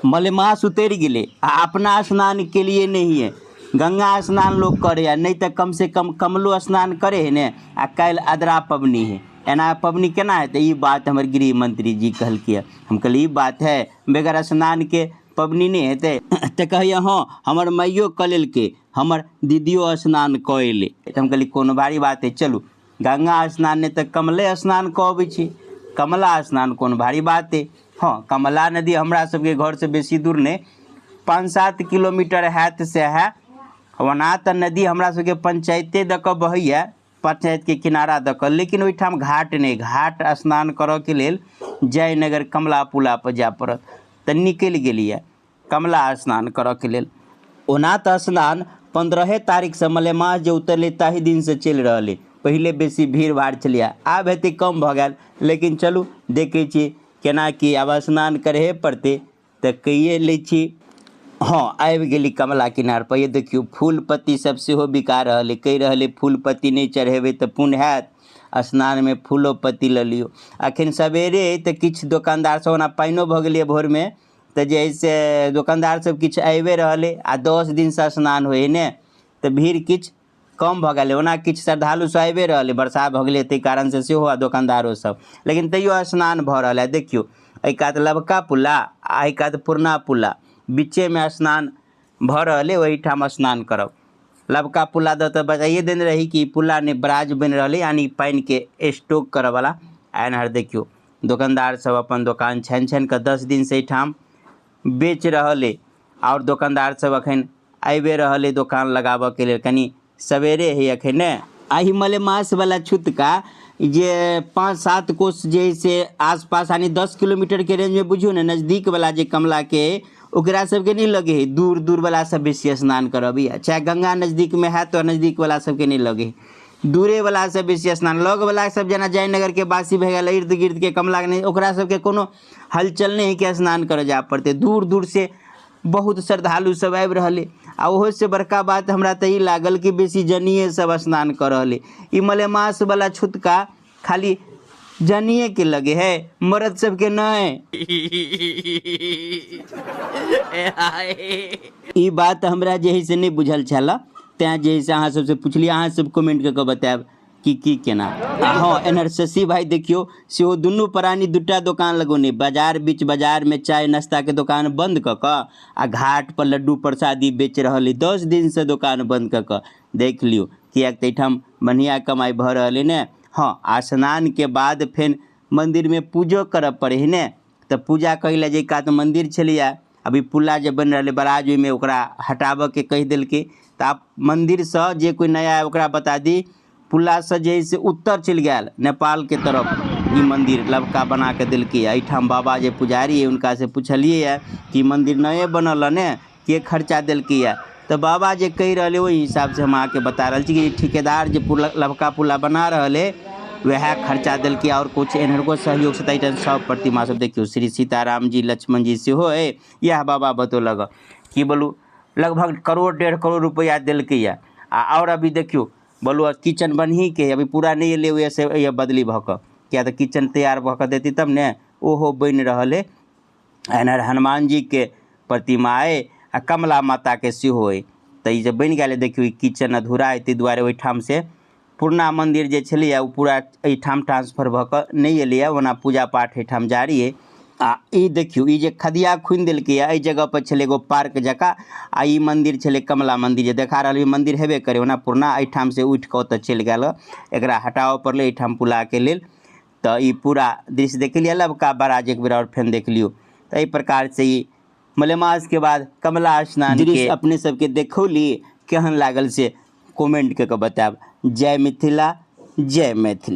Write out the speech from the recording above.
मलेमास उतरि गेलै आ अपना स्नान केलिए नहिए। गंगा स्नान लोक करैए, नहि तऽ कमसँ कम कमलो स्नान करै हइ ने। आ काल्हि अदरा पबनी हइ, एना पबनी केना हेतै? ई बात हमर गृह मंत्री जी कहलकै। हम कहलियै, ई बात है, बगैर स्नानके पबनी नहि हेतै? तऽ कहैए, हँ, हमर माइयो कऽ लेलकै, हमर दीदियो स्नान कऽ अयलै। तऽ हम कहलियै, कोनो भारी बात हइ, चलू, गंगा स्नान नहि तऽ कमले स्नान कऽ अबै छी। कमला स्नान कोन भारी बात हइ? हँ, कमला नदी हमरा सबके घरसँ बेसी दूर नहि, 5-7 किलोमीटर हैत से है। ओना तऽ नदी हमरा सबके पंचायते दऽ कऽ बहैए, पंचायतके किनारा दऽ कऽ, लेकिन ओहिठाम घाट नहि। घाट स्नान करऽके लेल जयनगर कमला पुलापर जाय पड़त। तऽ निकलि गेलियै कमला स्नान करऽके लेल। ओना तऽ स्नान 15 तारीखसँ, मलेमास जे उतरलै ताहि दिनसँ चलि रहल अइ। पहिले बेसी भीड़ भाड़ छलैए, आब हेतै कम भऽ गेल, लेकिन चलू, देखै छी केना की। आब स्नान करहे पड़तै तऽ कैये लै छी। हँ, आबि गेली कमला किनार पर। ये देखियौ, फूल पत्ती सब सेहो बिका रहल अइ। कहि रहल अइ, फूल पत्ती नहि चढ़ेबै तऽ पुण्य हैत? स्नानमे फूलो पत्ती लऽ लियौ। अखन सवेरे अइ तऽ किछु दोकानदार सब, ओना पानिओ भऽ गेलैए भोरमे, तऽ जे हइ से दोकानदार सब किछु आबिए रहल अइ। आ 10 दिनसँ स्नान होइ हइ ने, तऽ भीड़ किछु कम भऽ गेलै। ओना किछु श्रद्धालु सब आबिए रहल अइ, बरसा भऽ गेलै ताहि कारणसँ सेहो आ दोकानदारो सब, लेकिन तैयो स्नान भऽ रहल अइ। देखियौ, एहि कात लबका पुला आ एहि कात पुरना पुला, बीचेमे स्नान भऽ रहल अइ। ओहिठाम स्नान करब। लबका पुला दऽ तऽ बताइए देने रही कि पुला नहि, बराज बनि रहल अइ, यानि पानिके स्टोक करऽवला। आ एनहर देखियौ, दोकानदार सब अपन दोकान छानि छानि कऽ 10 दिनसँ एहिठाम बेच रहल अइ। आओर दोकानदार सब अखन आबिए रहल अइ दोकान लगाबऽके लेल, कनि सवेरे हइ अखन ने। एहि मलेमासवला छुतका जे 5-7 कोस जे हइ से आसपास, यानी 10 किलोमीटरके रेंजमे बुझियौ ने, नजदीकवला जे कमलाके अइ, ओकरा सबके नहि लगे हइ। दूर दूरवला सब बेसी स्नान करऽ अबैए। चाहे गंगा नजदीकमे हैत तऽ नजदीकवला सबके नहि लगे हइ, दूरेवला सब बेसी स्नान। लगवला सब, जेना जयनगरके वासी भए गेल, इर्द गिर्दके कमलाके नहि, ओकरा सबके कोनो हलचल नहि हइ कि स्नान करऽ जाय पड़तै। दूर दूरसँ बहुत श्रद्धालु सब आबि रहल अइ। आ ओहोसँ बड़का बात हमरा तऽ ई लागल कि बेसी जनिए सब स्नान कऽ रहल अइ। ई मलेमासवला छुतका खाली जनिएके लगे है, मरद सबके नहि। ई बात हमरा जे है से नहि बुझल छल, तेँ जे है से अहाँ सबसँ पुछलियै। अहाँ सब कमेंट कऽ कऽ बतायब कि की केना। आ हँ, एन्हर शशि भाई देखियौ, सेहो दुनू प्राणी दूटा दोकान लगौने बाजार, बीच बाजारमे चाय नाश्ताके दोकान बंद कऽ कऽ आ घाट पर लड्डू प्रसादी बेच रहल अइ, 10 दिनसँ दोकान बंद कऽ कऽ। देख लियौ, किएक तऽ एहिठाम बढ़िआँ कमाइ भऽ रहल अइ ने। हँ, आ स्नानके बाद फेर मन्दिरमे पूजो करऽ पड़ै हइ ने, तऽ पूजा करै लए जे कात मन्दिर छलैए, अभी पुला जे बनि रहलै बराज, ओहिमे ओकरा हटाबऽके कहि देलकै। तऽ आब मन्दिरसँ जे कोइ नया आय ओकरा बता दी, पुलासँ जे हइ से उत्तर चलि गेल नेपालके तरफ ई मन्दिर लबका बना कऽ देलकै। एहिठाम बाबा जे पुजारी अइ, हुनकासँ पुछलियै यऽ कि मन्दिर नये बनल हँ ने, के खर्चा देलकै यऽ? तऽ बाबा जे कहि रहल अइ, ओहि हिसाबसँ हम अहाँके बता रहल छी कि ठिकेदार जे पुल, लबका पुला बना रहल अइ, वएह खर्चा देलकै आओर किछु एन्हरको सहयोगसँ। तऽ एहिठाम सब प्रतिमा सब देखियौ, श्री सीताराम जी, लक्ष्मण जी सेहो अइ। इएह बाबा बतौलक की बोलू, लगभग करोड़ 1.5 करोड़ रुपैआ देलकै यऽ। आ आओर अभी देखियौ, बोलू, किचन बनहीके अभी पूरा नहि एलै ओहिसँ बदली भऽ कऽ, किया तऽ किचन तैयार भऽ कऽ देतै तब ने। ओहो बनि रहल अइ। एन्हर हनुमान जीके प्रतिमा अइ आ कमला माताके सेहो अइ। तऽ ई जे बनि गेल, देखियौ, ई किचन अधूरा अइ, ताहि दुआरे ओहिठामसँ पुरना मन्दिर जे छलैए, ओ पूरा एहिठाम ट्रांसफर भऽ कऽ नहि एलैए। ओना पूजा पाठ एहिठाम जारी अइ। आ ई देखियौ, ई जे खदिया खुनि देलकैए, एहि जगहपर छलै एगो पार्क जकाँ आ ई मन्दिर छलै, कमला मन्दिर जे देखा रहल। ई मन्दिर हेबे करै, ओना पुरना एहिठामसँ उठि कऽ ओतऽ चलि गेल, एकरा हटाबऽ पड़लै एहिठाम पुलाके लेल। तऽ ई पूरा दृश्य देख लिअ, लबका बराज एक बेर आओर फेर देख लियौ। तऽ एहि प्रकारसँ ई मलेमासके बाद कमला स्नान दृश्य अपने सबके देखौली, केहन लागल से कमेंट कऽ कऽ बतायब। जय मिथिला, जय मैथिली।